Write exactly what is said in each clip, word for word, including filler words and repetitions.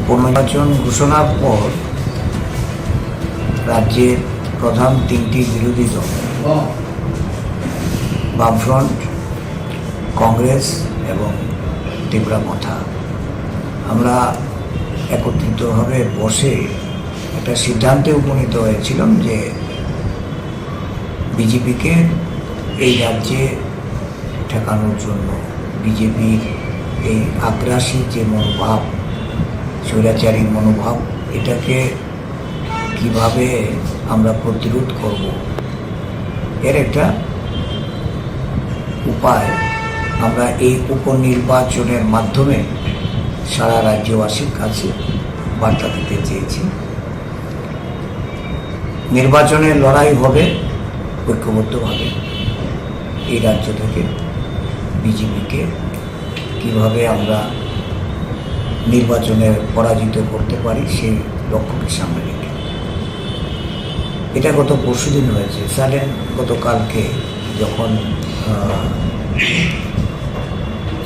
উপনির্বাচন ঘোষণার পর রাজ্যের প্রধান তিনটি বিরোধী দল বামফ্রন্ট, কংগ্রেস এবং ত্রিপুরা মথা, আমরা একত্রিতভাবে বসে একটা সিদ্ধান্তে উপনীত হয়েছিলাম যে বিজেপিকে এই রাজ্যে ঠেকানোর জন্য, বিজেপির এই আগ্রাসী যে মনোভাব, স্বৈরাচারী মনোভাব, এটাকে কিভাবে আমরা প্রতিরোধ করব, এর একটা উপায় আমরা এই উপনির্বাচনের মাধ্যমে সারা রাজ্যবাসীর কাছে বার্তা দিতে চেয়েছি। নির্বাচনের লড়াই হবে ঐক্যবদ্ধভাবে। এই রাজ্য থেকে বিজেপিকে কিভাবে আমরা নির্বাচনে পরাজিত করতে পারি, সেই লক্ষ্যকে সামনে রেখে। এটা গত পরশুদিন হয়েছে। সাডেন গতকালকে যখন, আহ,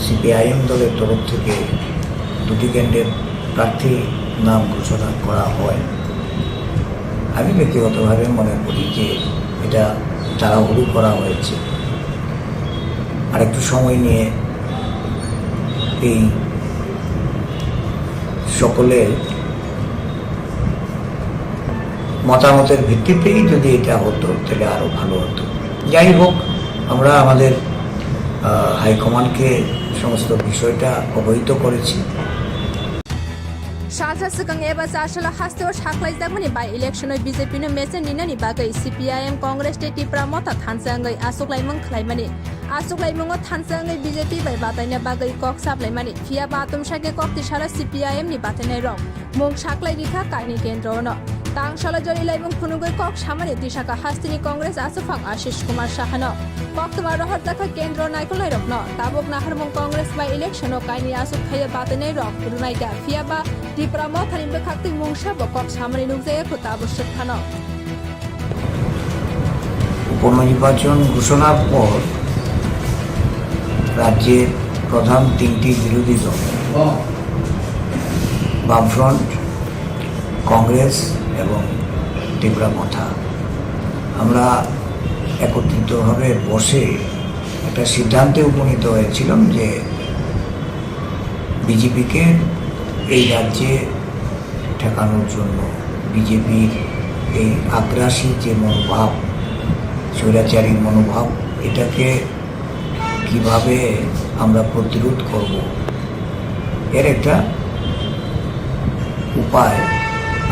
সিপিআইএম দলের তরফ থেকে দুটি কেন্দ্রের প্রার্থী নাম ঘোষণা করা হয়, আমি ব্যক্তিগতভাবে মনে করি যে এটা তাড়াহুড়ো করা হয়েছে। আর একটু সময় নিয়ে এই সকলের মতামতের ভিত্তিতেই যদি এটা হতো, তাহলে আরো ভালো হতো। যাই হোক, আমরা আমাদের, আহ, হাইকমান্ডকে সমস্ত বিষয়টা অবহিত করেছি। Salsa swkang eba chasalo hasteo saklaijakmani by election-o B J P-no mesen ninani bagwi C P I M, Congress tei Tipra Motha thansa wngwi achuklaimung khlaimani. Achuklaimungo thansa wngwi B J P bai bataina bagwi kok saplaimani. Phiya ba atomsa khe kok tisalo C P I M-ni batainairok mung saklai rikha kainwi kendro-ono. Tang salo jorilaimung phunugwi kok samani tisakha hasteni Congress achuphang Ashish Kumar Sahano. Koktwma rohorjakha kendro naikolnairokno. Tabuk naharmung Congress bai election-o kainwi achuk thaio batainairok rwnaikha. Phiya ba Tipra Mothani bwkhaktwi mungsa bo kok samani nukjakya kho tabuk swk phano. উপনির্বাচন ঘোষণার পর রাজ্যের প্রধান তিনটি বিরোধী দল বামফ্রন্ট, কংগ্রেস এবং ত্রিপুরা মথা, আমরা একত্রিতভাবে বসে একটা সিদ্ধান্তে উপনীত হয়েছিলাম যে বিজেপিকে এই রাজ্যে ঠেকানোর জন্য, বিজেপির এই আগ্রাসী যে মনোভাব, স্বৈরাচারী মনোভাব, এটাকে কিভাবে আমরা প্রতিরোধ করব, এর একটা উপায়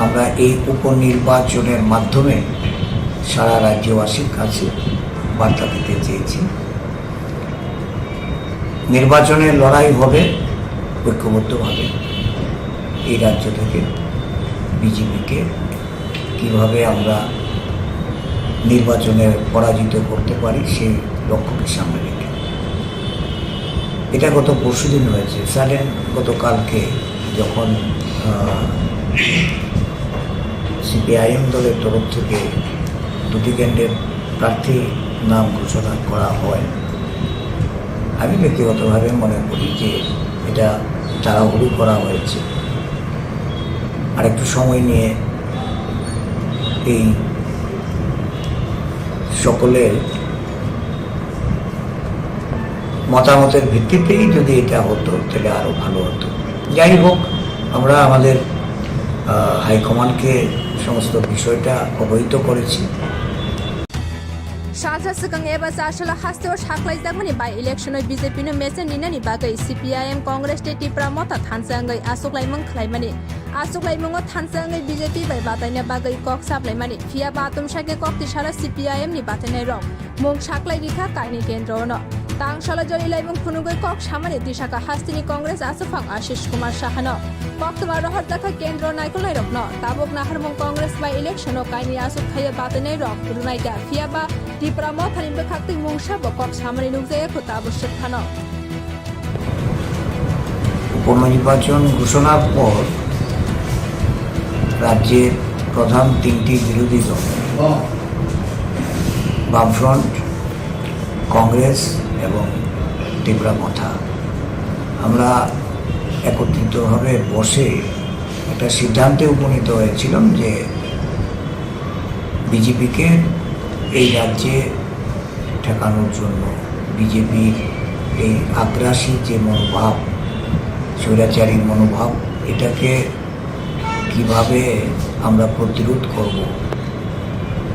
আমরা এই উপনির্বাচনের মাধ্যমে সারা রাজ্যবাসীর কাছে বার্তা দিতে চেয়েছি। নির্বাচনের লড়াই হবে ঐক্যবদ্ধভাবে। এই রাজ্য থেকে বিজেপিকে কিভাবে আমরা নির্বাচনে পরাজিত করতে পারি, সেই লক্ষ্যকে সামনে রেখে। এটা গত পরশুদিন হয়েছে। সাডেন গতকালকে যখন, আহ, সিপিআইএম দলের তরফ থেকে দুটি কেন্দ্রের প্রার্থী নাম ঘোষণা করা হয়, আমি ব্যক্তিগতভাবে মনে করি যে এটা তাড়াহুড়ো করা হয়েছে। আর একটু সময় নিয়ে এই সকলের মতামতের ভিত্তিতেই যদি এটা হতো, তাহলে আরো ভালো হতো। যাই হোক, আমরা আমাদের, আহ, হাইকমান্ডকে সমস্ত বিষয়টা অবহিত করেছি। Salsa swkang eba chasalo hasteo saklaijakmani by election-o B J P-no mesen ninani bagwi C P I M, Congress tei Tipra Motha thansa wngwi achuklaimung khlaimani. Achuklaimungo thansa wngwi B J P bai bataina bagwi kok saplaimani. Phiya ba atomsa khe kok tisalo C P I M-ni batainairok mung saklai rikha kainwi kendro-ono. Tang salo jorilaimung phunugwi kok samani tisakha hasteni Congress achuphang Ashish Kumar Sahano. Koktwma rohorjakha kendro naikolnairokno. Tabuk naharmung Congress bai election-o kainwi achuk thaio batainairok rwnaikha. Phiya ba Tipra Mothani bwkhaktwi mungsa bo kok samani nukjakya kho tabuk swk phano. উপনির্বাচন ঘোষণার পর রাজ্যের প্রধান তিনটি বিরোধী দল বামফ্রন্ট, কংগ্রেস এবং ত্রিপুরা মথা, আমরা একত্রিতভাবে বসে একটা সিদ্ধান্তে উপনীত হয়েছিলাম যে বিজেপিকে এই রাজ্যে ঠেকানোর জন্য, বিজেপির এই আগ্রাসী যে মনোভাব, স্বৈরাচারী মনোভাব, এটাকে কিভাবে আমরা প্রতিরোধ করব,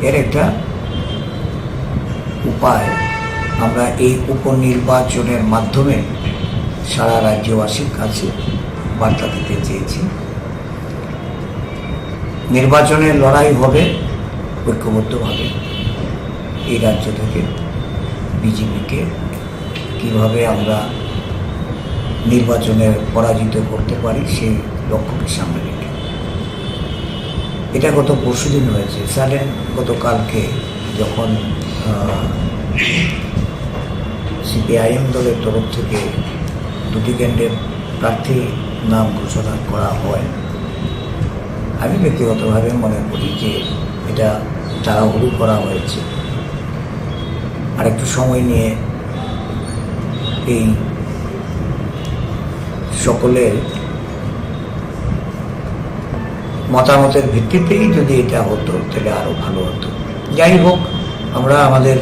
এর একটা উপায় আমরা এই উপনির্বাচনের মাধ্যমে সারা রাজ্যবাসীর কাছে বার্তা দিতে চেয়েছি। নির্বাচনে লড়াই হবে ঐক্যবদ্ধভাবে। এই রাজ্য থেকে বিজেপিকে কিভাবে আমরা নির্বাচনে পরাজিত করতে পারি, সেই লক্ষ্যকে সামনে রেখে। এটা গত পরশুদিন হয়েছে। সাডেন গতকালকে যখন, আহ, সিপিআইএম দলের তরফ থেকে দুটি কেন্দ্রের প্রার্থী নাম ঘোষণা করা হয়, আমি ব্যক্তিগতভাবে মনে করি যে এটা তাড়াহুড়ো করা হয়েছে। আর একটু সময় নিয়ে এই সকলের মতামতের ভিত্তিতেই যদি এটা হতো, তাহলে আরো ভালো হতো। যাই হোক, আমরা আমাদের,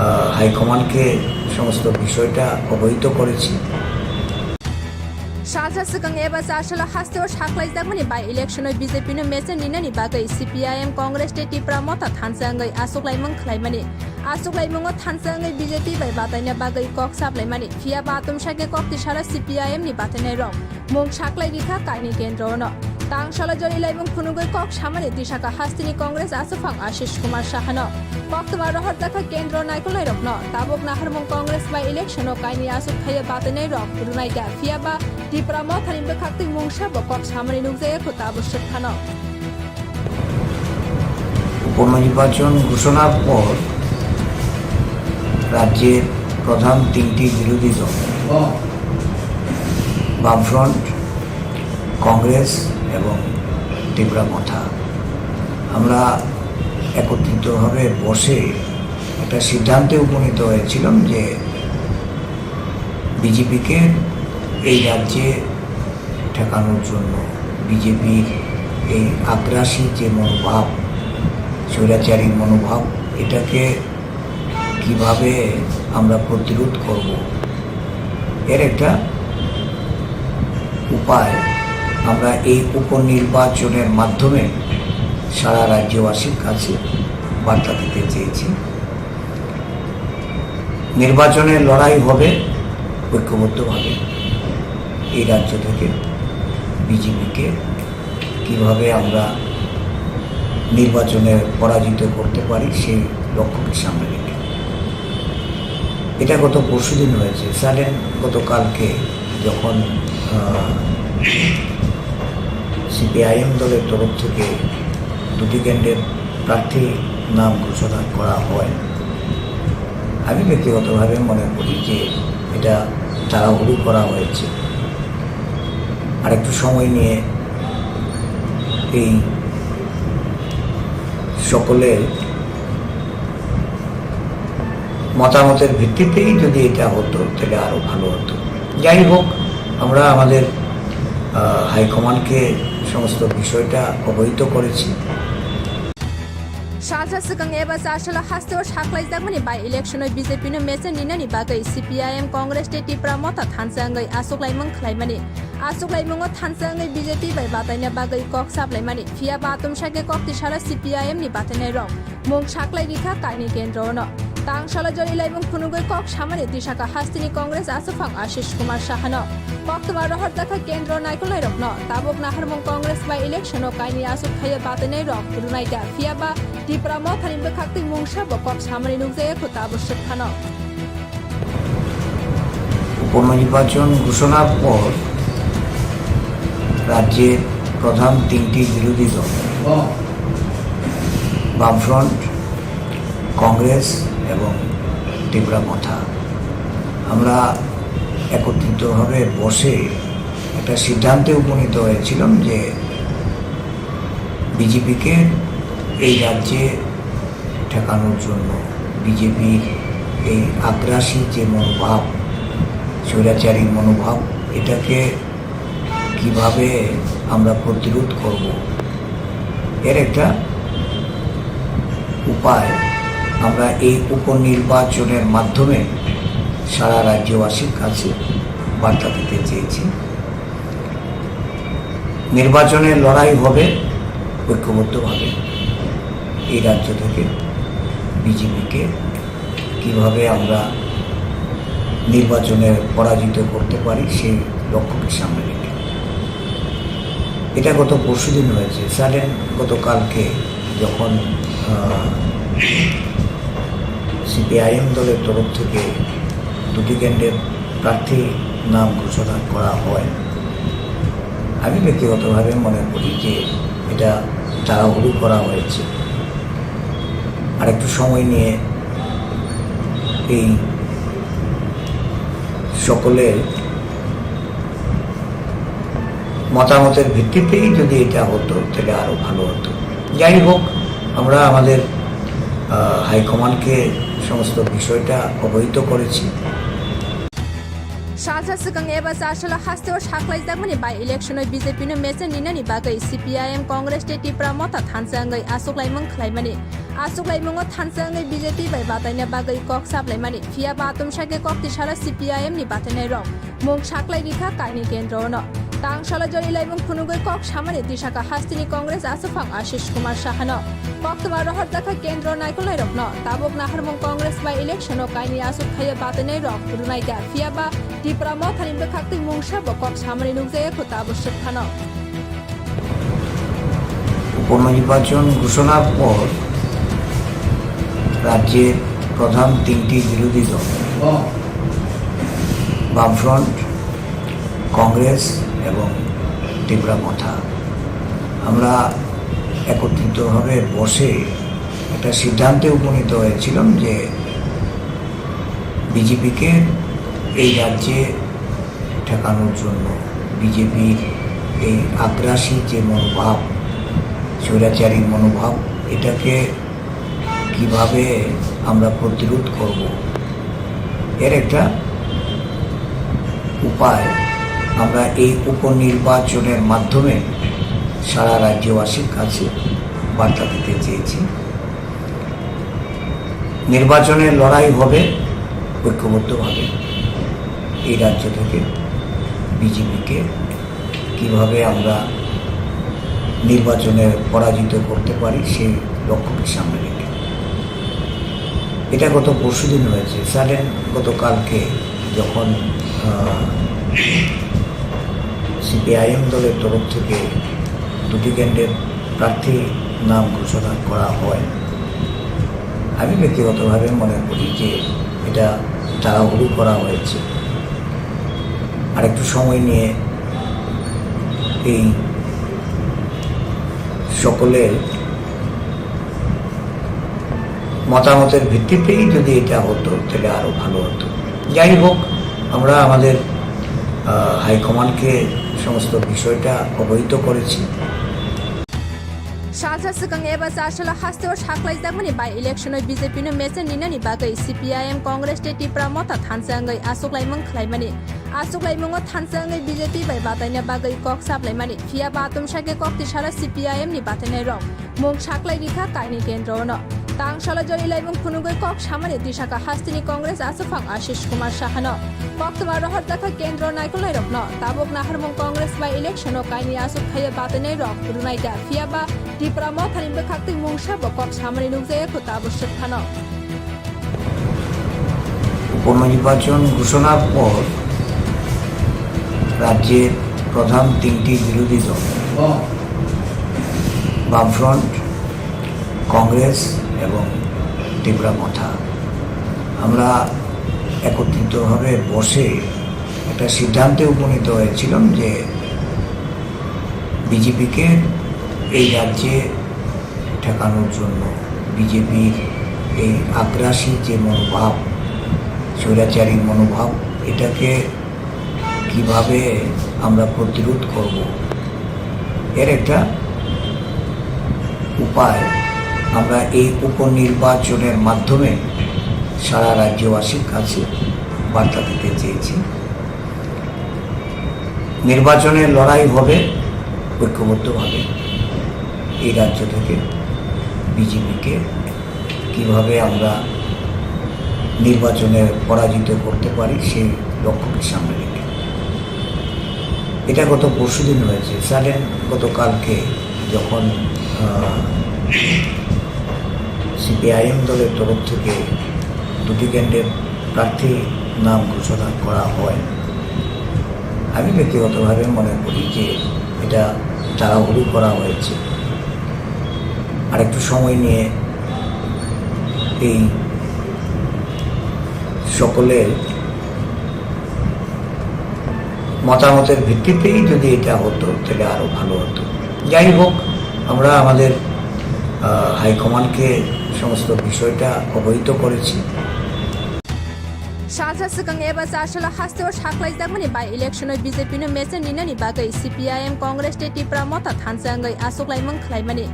আহ, হাইকমান্ডকে সমস্ত বিষয়টা অবহিত করেছি। Salsa swkang eba chasalo hasteo saklaijakmani by election-o B J P-no mesen rinani bagwi C P I M, Congress tei Tipra Motha thansa wngwi achuklaimung khlaimani. Achuklaimungo thansa wngwi B J P bai bataina bagwi kok saplaimani. Phiya ba atomsa khe kok tisalo C P I M-ni batainairok mung saklai rikha kaini kendro-ono. Tangsalo jorilaimung phunugwi kok samani tisaka hasteni Congress achuphang Ashish Kumar Sahano. Koktwma rohorjakha kendro naikolnairokno tabuk naharmung Congress bai election-o kaini achukthai-o batainairok rwnaikha, phiya ba Tipra Mothani bwkhaktwi mungsa bo kok samani nukjakya kho tabuk swk phano. উপনির্বাচন ঘোষণার পর রাজ্যের প্রধান তিনটি বিরোধী দল, বামফ্রন্ট, কংগ্রেস এবং তিপ্রা মথা, আমরা একত্রিতভাবে বসে একটা সিদ্ধান্তে উপনীত হয়েছিলাম যে বিজেপিকে এই রাজ্যে ঠেকানোর জন্য, বিজেপির এই আগ্রাসী যে মনোভাব, স্বৈরাচারী মনোভাব, এটাকে কিভাবে আমরা প্রতিরোধ করব, এর একটা উপায় আমরা এই উপনির্বাচনের মাধ্যমে সারা রাজ্যবাসীর কাছে বার্তা দিতে চেয়েছি। নির্বাচনে লড়াই হবে ঐক্যবদ্ধভাবে। এই রাজ্য থেকে বিজেপিকে কিভাবে আমরা নির্বাচনে পরাজিত করতে পারি, সেই লক্ষ্যকে সামনে রেখে। এটা গত পরশুদিন হয়েছে। সাডেন গতকালকে যখন, আহ, সিপিআইএম দলের তরফ থেকে দুটি কেন্দ্রের প্রার্থী নাম ঘোষণা করা হয়, আমি ব্যক্তিগতভাবে মনে করি যে এটা তাড়াহুড়ো করা হয়েছে। আর একটু সময় নিয়ে এই সকলের মতামতের ভিত্তিতেই যদি এটা হতো, তাহলে আরো ভালো হতো। যাই হোক, আমরা আমাদের, আহ, হাইকমান্ডকে সমস্ত বিষয়টা অবহিত করেছি। Salsa swkang eba chasalo hasteo saklaijakmani by election-o B J P-no mesen rinani bagwi C P I M, Congress tei Tipra Motha thansa wngwi achuklaimung khlaimani. Achuklaimungo thansa wngwi B J P bai bataina bagwi kok saplaimani. Phiya ba atomsa khe kok tisalo C P I M-ni batainairok mung saklai rikha kaini kendro-ono. Tangsalo jorilaimung phunugwi kok samani tisaka hasteni Congress achuphang Ashish Kumar Sahano. Koktwma rohorjakha kendro naikolnairokno tabuk naharmung Congress bai election-o kaini achukthai-o batainairok rwnaikha, phiya ba Tipra Mothani bwkhaktwi mungsa bo kok samani nukjakya kho tabuk swk phano. উপনির্বাচন ঘোষণার পর রাজ্যের প্রধান তিনটি বিরোধী দল, বামফ্রন্ট, কংগ্রেস এবং তিপ্রা মথা, আমরা একত্রিতভাবে বসে একটা সিদ্ধান্তে উপনীত হয়েছিলাম যে বিজেপিকে এই রাজ্যে ঠেকানোর জন্য, বিজেপির এই আগ্রাসী যে মনোভাব, স্বৈরাচারী মনোভাব, এটাকে কিভাবে আমরা প্রতিরোধ করব, এর একটা উপায় আমরা এই উপনির্বাচনের মাধ্যমে সারা রাজ্যবাসীর কাছে বার্তা দিতে চেয়েছি। নির্বাচনের লড়াই হবে ঐক্যবদ্ধভাবে। এই রাজ্য থেকে বিজেপিকে কিভাবে আমরা নির্বাচনে পরাজিত করতে পারি, সেই লক্ষ্যকে সামনে রেখে। এটা গত পরশুদিন হয়েছে। সাডেন গতকালকে যখন, আহ, সিপিআইএম দলের তরফ থেকে দুটি কেন্দ্রের প্রার্থী নাম ঘোষণা করা হয়, আমি ব্যক্তিগতভাবে মনে করি যে এটা তাড়াহুড়ো করা হয়েছে। আর একটু সময় নিয়ে এই সকলের মতামতের ভিত্তিতেই যদি এটা হতো, তাহলে আরো ভালো হতো। যাই হোক, আমরা আমাদের, আহ, হাইকমান্ডকে সমস্ত বিষয়টা অবহিত করেছি। Salsa swkang eba chasalo hasteo saklaijakmani by election-o B J P no mechen rinani bagwi C P I M, Congress tei Tipra Motha thansa wngwi achuklaimung khlaimani. Achuklaimungo thansa wngwi B J P bai bataina bagwi kok saplaimani. Phiya ba atomsa khe kok tisalo C P I M ni batainairok mung saklai rikha kaini kendro-ono. Tangsalo jorilaimung phunugwi kok samani tisaka hasteni Congress achuphang Ashish Kumar Sahano. Koktwma rohorjakha kendro naikolnairokno. Tabuk naharmung Congress bai election-o kaini achukthai-o batainairok rwnaikha. Phiya ba Tipra Mothani bwkhaktwi mungsa bo kok samani nukjakya kho tabuk swk phano. উপনির্বাচন ঘোষণার পর রাজ্যের প্রধান তিনটি বিরোধী দল বামফ্রন্ট, কংগ্রেস এবং তিপ্রা মথা, আমরা একত্রিতভাবে বসে একটা সিদ্ধান্তে উপনীত হয়েছিলাম যে বিজেপিকে এই রাজ্যে ঠেকানোর জন্য বিজেপির এই আগ্রাসী যে মনোভাব, স্বৈরাচারী মনোভাব, এটাকে কিভাবে আমরা প্রতিরোধ করব, এর একটা উপায় আমরা এই উপনির্বাচনের মাধ্যমে সারা রাজ্যবাসীর কাছে বার্তা দিতে চেয়েছি। নির্বাচনের লড়াই হবে ঐক্যবদ্ধভাবে। এই রাজ্য থেকে বিজেপিকে কিভাবে আমরা নির্বাচনে পরাজিত করতে পারি, সেই লক্ষ্যকে সামনে রেখে। এটা গত পরশুদিন হয়েছে। সাডেন গতকালকে যখন, আহ, সিপিআইএম দলের তরফ থেকে দুটি কেন্দ্রের প্রার্থী নাম ঘোষণা করা হয়, আমি ব্যক্তিগতভাবে মনে করি যে এটা তাড়াহুড়ো করা হয়েছে। আর একটু সময় নিয়ে এই সকলের মতামতের ভিত্তিতেই যদি এটা হতো, তাহলে আরো ভালো হতো। যাই হোক, আমরা আমাদের, আহ, হাইকমান্ডকে সমস্ত বিষয়টা অবহিত করেছি। Salsa swkang eba chasalo hasteo saklaijakmani by election-o B J P no mechen rinani bagwi C P I M, Congress tei Tipra Motha thansa wngwi achuklaimung khlaimani. Achuklaimungo thansa wngwi B J P bai bataina bagwi kok saplaimani. Phiya ba atomsa khe kok tisalo C P I M ni batainairok mung saklai rikha kaini kendro-ono. Tangsalo jorilaimung phunugwi kok samani tisaka hasteni Congress achuphang Ashish Kumar Sahano. Koktwma rohorjakha kendro naikolnairokno. Tabuk naharmung Congress bai election-o kaini achukthai-o batainairok rwnaikha. Phiya ba Tipra Mothani bwkhaktwi mungsa bo kok samani nukjakya kho tabuk swk phano. উপনির্বাচন ঘোষণার পর রাজ্যের প্রধান তিনটি বিরোধী দল বামফ্রন্ট, কংগ্রেস এবং তিপ্রা মথা, আমরা একত্রিতভাবে বসে একটা সিদ্ধান্তে উপনীত হয়েছিলাম যে বিজেপিকে এই রাজ্যে ঠেকানোর জন্য বিজেপির এই আগ্রাসী যে মনোভাব, স্বৈরাচারী মনোভাব, এটাকে কিভাবে আমরা প্রতিরোধ করব, এর একটা উপায় আমরা এই উপনির্বাচনের মাধ্যমে সারা রাজ্যবাসীর কাছে বার্তা দিতে চেয়েছি। নির্বাচনে লড়াই হবে ঐক্যবদ্ধভাবে। এই রাজ্য থেকে বিজেপিকে কিভাবে আমরা নির্বাচনে পরাজিত করতে পারি, সেই লক্ষ্যকে সামনে রেখে। এটা গত পরশুদিন হয়েছে। সাডেন গতকালকে যখন সিপিআইএম দলের তরফ থেকে দুটি কেন্দ্রের প্রার্থী নাম ঘোষণা করা হয়, আমি ব্যক্তিগতভাবে মনে করি যে এটা তাড়াহুড়ো করা হয়েছে। আর একটু সময় নিয়ে এই সকলের মতামতের ভিত্তিতেই যদি এটা হতো, তাহলে আরো ভালো হতো। যাই হোক, আমরা আমাদের, আহ, হাইকমান্ডকে সমস্ত বিষয়টা অবহিত করেছি। Salsa swkang eba chasalo hasteo saklaijakmani by election-o BJP-no mechang ninani bagwi CPIM, Congress tei Tipra Motha thansa wngwi achuklaimung khlaimani.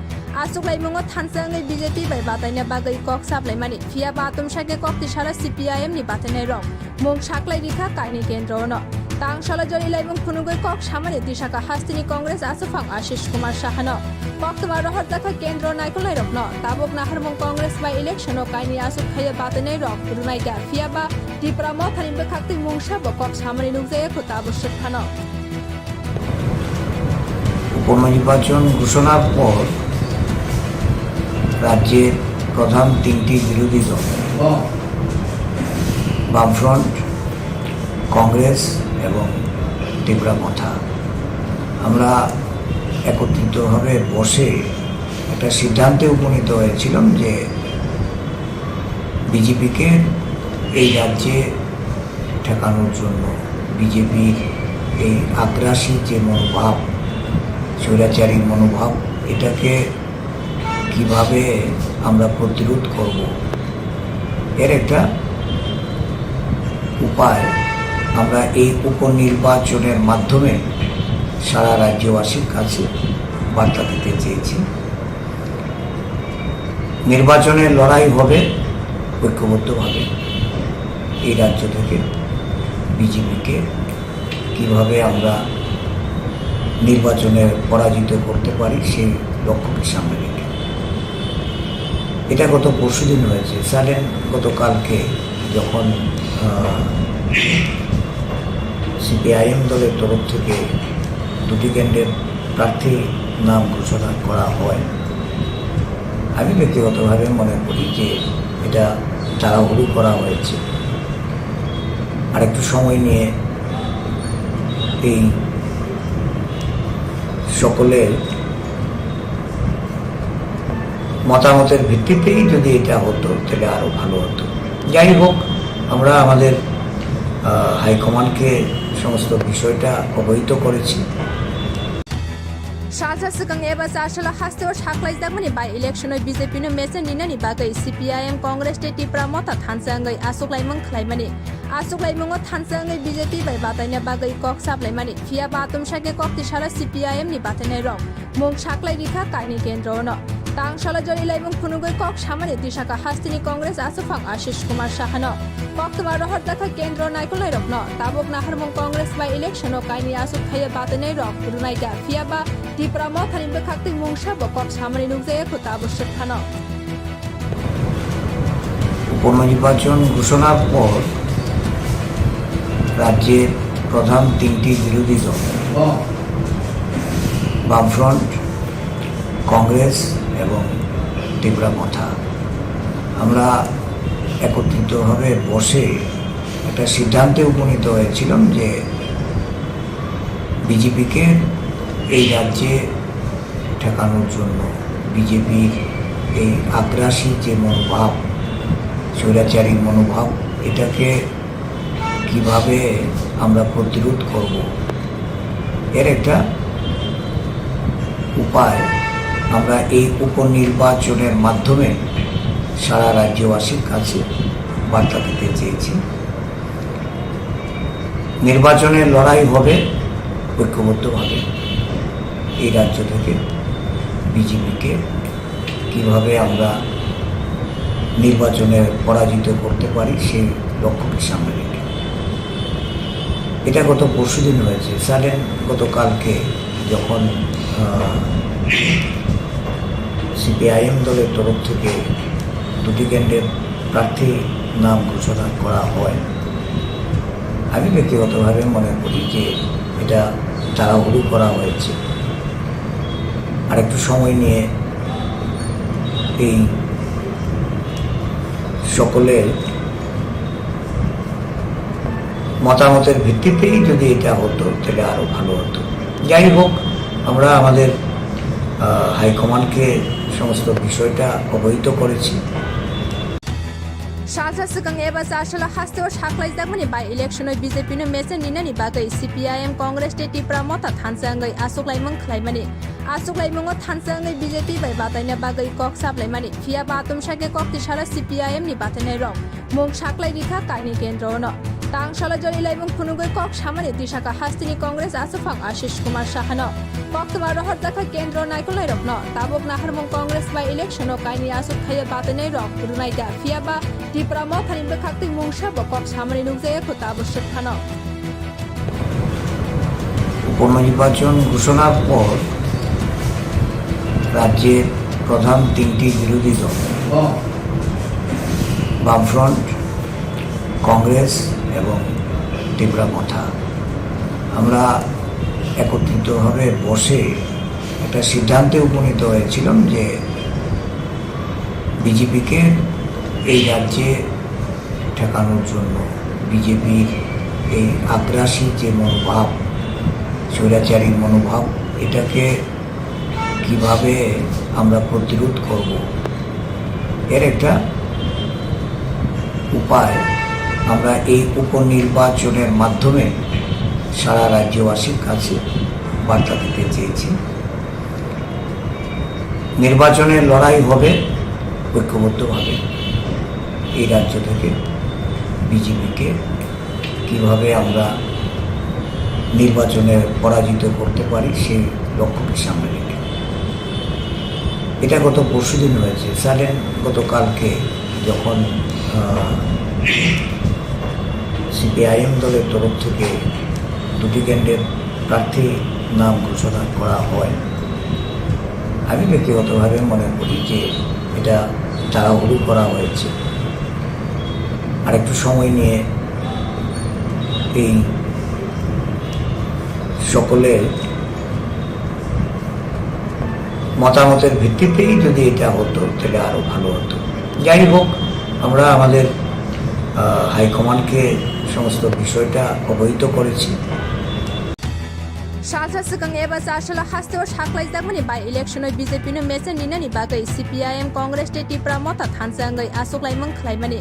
Achuklaimungo thansa wngwi BJP bai bataina bagwi kok saplaimani. Phiya ba atomsa khe kok tisalo CPIM-ni batainairok mung saklai rikha kaini kendro-ono. Tangsalo jorilaimung phunugwi kok samani tisakha hasteni Congress achuphang Ashish Kumar Sahano. Koktwma rohorjakha kendro naikolnairokno. Tabuk naharmung Congress by election-o kaini achuk phaiya batainairok rwnaikha, phiya ba Tipra Mothani bwkhaktwi mungsa bo kok samani nukjakya kho tabuk swk phano. উপনির্বাচন ঘোষণার পর রাজ্যের প্রধান তিনটি বিরোধী দল বামফ্রন্ট, কংগ্রেস এবং তিপ্রা মথা, আমরা একত্রিতভাবে বসে একটা সিদ্ধান্তে উপনীত হয়েছিলাম যে বিজেপিকে এই রাজ্যে ঠেকানোর জন্য, বিজেপির এই আগ্রাসী যে মনোভাব, স্বৈরাচারী মনোভাব, এটাকে কিভাবে আমরা প্রতিরোধ করব, এর একটা উপায় আমরা এই উপনির্বাচনের মাধ্যমে সারা রাজ্যবাসীর কাছে বার্তা দিতে চেয়েছি। নির্বাচনে লড়াই হবে ঐক্যবদ্ধভাবে। এই রাজ্য থেকে বিজেপিকে কিভাবে আমরা নির্বাচনে পরাজিত করতে পারি, সেই লক্ষ্যকে সামনে রেখে। এটা গত পরশুদিন হয়েছে। সাডেন গতকালকে যখন, আহ, সিপিআইএম দলের তরফ থেকে দুটি কেন্দ্রের প্রার্থী নাম ঘোষণা করা হয়, আমি ব্যক্তিগতভাবে মনে করি যে এটা তাড়াহুড়ো করা হয়েছে। আর একটু সময় নিয়ে এই সকলের মতামতের ভিত্তিতেই যদি এটা হতো, তাহলে আরো ভালো হতো। যাই হোক, আমরা আমাদের, আহ, হাইকমান্ডকে সমস্ত বিষয়টা অবহিত করেছি। Salsa swkang eba chasalo hasteo saklaijakmani by election-o BJP-no mechang ninani bagwi CPIM, Congress tei Tipra Motha thansa wngwi achuklaimung khlaimani. Achuklaimungo thansa wngwi BJP bai bataina bagwi kok saplaimani. Phiya ba atomsa khe kok tisalo CPIM-ni batainairok mung saklai rikha kaini kendro-ono. Tangsalo jorilaimung phunugwi kok samani tisakha hasteni Congress achuphang Ashish Kumar Sahano. Koktwma rohorjakha kendro naikolnairokno. Tabuk naharmung Congress by election-o kaini achuk phaiya batainairok rwnaikha, phiya ba Tipra Mothani bwkhaktwi mungsa bo kok samani nukjakya kho tabuk swk phano. উপনির্বাচন ঘোষণার পর রাজ্যের প্রধান তিনটি বিরোধী দল বামফ্রন্ট, কংগ্রেস এবং তিপ্রা মথা, আমরা একত্রিতভাবে বসে একটা সিদ্ধান্তে উপনীত হয়েছিলাম যে বিজেপিকে এই রাজ্যে ঠেকানোর জন্য, বিজেপির এই আগ্রাসী যে মনোভাব, স্বৈরাচারী মনোভাব, এটাকে কিভাবে আমরা প্রতিরোধ করব, এর একটা উপায় আমরা এই উপনির্বাচনের মাধ্যমে সারা রাজ্যবাসীর কাছে বার্তা দিতে চেয়েছি। নির্বাচনে লড়াই হবে ঐক্যবদ্ধভাবে। এই রাজ্য থেকে বিজেপিকে কিভাবে আমরা নির্বাচনে পরাজিত করতে পারি, সেই লক্ষ্যকে সামনে রেখে। এটা গত পরশুদিন হয়েছে। সাডেন গতকালকে যখন সিপিআইএম দলের তরফ থেকে দুটি ক্যান্ডিডেট প্রার্থী নাম ঘোষণা করা হয়, আমি ব্যক্তিগতভাবে মনে করি যে এটা তাড়াহুড়ো করা হয়েছে। আর একটু সময় নিয়ে এই সকলের মতামতের ভিত্তিতেই যদি এটা হতো, তাহলে আরও ভালো হতো। যাই হোক, আমরা আমাদের, আহ, হাইকমান্ডকে সমস্ত বিষয়টা অবহিত করেছি। Salsa swkang eba chasalo hasteo saklaijakmani by election-o B J P no mesen rinani bagwi C P I M, Congress tei Tipra Motha thansa wngwi achuklaimung khlaimani. Achuklaimungo thansa wngwi B J P bai bataina bagwi kok saplaimani. Phiya ba atomsa khe kok tisalo C P I M ni batainairok mung saklai rikha kaini kendro-ono. Tangsalo jori laimung phunugwi kok samani tisaka hasteni Congress achuphang Ashish Kumar Sahano. Koktwma rohorjakha kendro naikolnairokno. Tabuk naharmung Congress by election-o kaini achuk khaiya batainairok rwnaida. Phiya ba Tipra Mothani bwkhaktwi mungsa bo kok samani nukjaya kho tabuk swk phano. উপনির্বাচন ঘোষণার পর রাজ্যের প্রধান তিনটি বিরোধী দল, বামফ্রন্ট, কংগ্রেস এবং তিপ্রা মথা, আমরা একত্রিতভাবে বসে একটা সিদ্ধান্তে উপনীত হয়েছিলাম যে বিজেপিকে এই রাজ্যে ঠেকানোর জন্য, বিজেপির এই আগ্রাসী যে মনোভাব, স্বৈরাচারী মনোভাব, এটাকে কিভাবে আমরা প্রতিরোধ করব, এর একটা উপায় আমরা এই উপনির্বাচনের মাধ্যমে সারা রাজ্যবাসীর কাছে বার্তা দিতে চেয়েছি। নির্বাচনে লড়াই হবে ঐক্যবদ্ধভাবে। এই রাজ্য থেকে বিজেপিকে কিভাবে আমরা নির্বাচনে পরাজিত করতে পারি, সেই লক্ষ্যকে সামনে রেখে। এটা গত পরশুদিন হয়েছে। সাডেন গতকালকে যখন, আহ, সিপিআইএম দলের তরফ থেকে দুটি ক্যান্ডিডেট প্রার্থী নাম ঘোষণা করা হয়, আমি ব্যক্তিগতভাবে মনে করি যে এটা তাড়াহুড়ো করা হয়েছে। আর একটু সময় নিয়ে এই সকলের মতামতের ভিত্তিতেই যদি এটা হতো, তাহলে আরও ভালো হতো। যাই হোক, আমরা আমাদের, আহ, হাইকমান্ডকে সমস্ত বিষয়টা অবহিত করেছি। Salsa swkang eba chasalo hasteo saklaijakmani by election-o B J P no mesen rinani bagwi C P I M, Congress tei Tipra Motha thansa wngwi achuklaimung khlaimani.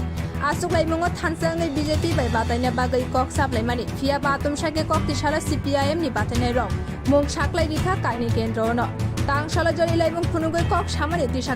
Achuklaimungo thansa wngwi B J P bai bataina bagwi kok saplaimani. Phiya ba atomsa khe kok tisalo C P I M ni batainairok mung saklai rikha kaini kendro-ono. Tangsalo jori laimung phunugwi kok samani tisa